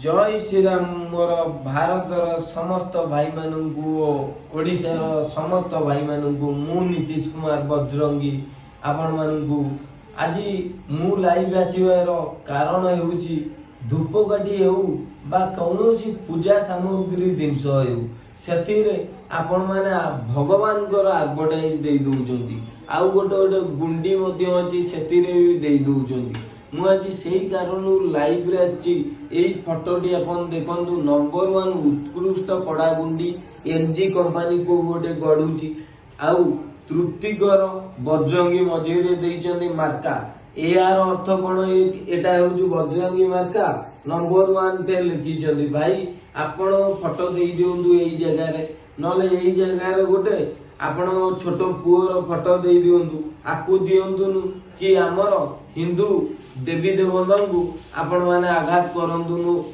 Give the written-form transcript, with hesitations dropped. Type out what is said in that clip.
ଜୟ ଶ୍ରୀରାମ। ମୋର ଭାରତର ସମସ୍ତ ଭାଇମାନଙ୍କୁ ଓ ଓଡ଼ିଶାର ସମସ୍ତ ଭାଇମାନଙ୍କୁ, ମୁଁ ନୀତିଶ କୁମାର ବଜରଙ୍ଗୀ ଆପଣମାନଙ୍କୁ ଆଜି ମୁଁ ଲାଇଭ୍ ଆସିବାର କାରଣ ହେଉଛି, ଧୂପକାଠି ହେଉ ବା କୌଣସି ପୂଜା ସାମଗ୍ରୀ ଜିନିଷ ହେଉ, ସେଥିରେ ଆପଣମାନେ ଭଗବାନଙ୍କର ଆଡଭର୍ଟାଇଜ ଦେଇ ଦଉଛନ୍ତି। ଆଉ ଗୋଟେ ଗୋଟେ ଗୁଣ୍ଡି ମଧ୍ୟ ଅଛି, ସେଥିରେ ବି ଦେଇ ଦଉଛନ୍ତି। ମୁଁ ଆଜି ସେଇ କାରଣରୁ ଲାଇଭରେ ଆସିଛି। ଏଇ ଫଟୋଟି ଆପଣ ଦେଖନ୍ତୁ, ନମ୍ବର 1 ଉତ୍କୃଷ୍ଟ କଡା ଗୁଣ୍ଡି ଏନଜି କମ୍ପାନୀ କୋଉ ଗୋଟେ ଗଢୁଛି ଆଉ ତୃପ୍ତିକର ବଜରଙ୍ଗୀ ମଝିରେ ଦେଇଛନ୍ତି ମାର୍କା। ଏହାର ଅର୍ଥ କଣ? ଏଟା ହେଉଛି ବଜରଙ୍ଗୀ ମାର୍କା, ନମ୍ବର 1 ଟେ ଲେଖିଛନ୍ତି। ଭାଇ, ଆପଣ ଫଟୋ ଦେଇ ଦିଅନ୍ତୁ ଏଇ ଜାଗାରେ, ନହେଲେ ଏଇ ଜାଗାରେ ଗୋଟେ ଆପଣ ଛୋଟ ପୁଅର ଫଟୋ ଦେଇ ଦିଅନ୍ତୁ। ଆକୁ ଦିଅନ୍ତୁନୁ କି ଆମର ହିନ୍ଦୁ ଦେବୀ ଦେବତାଙ୍କୁ ଆପଣମାନେ ଆଘାତ କରନ୍ତୁନୁ।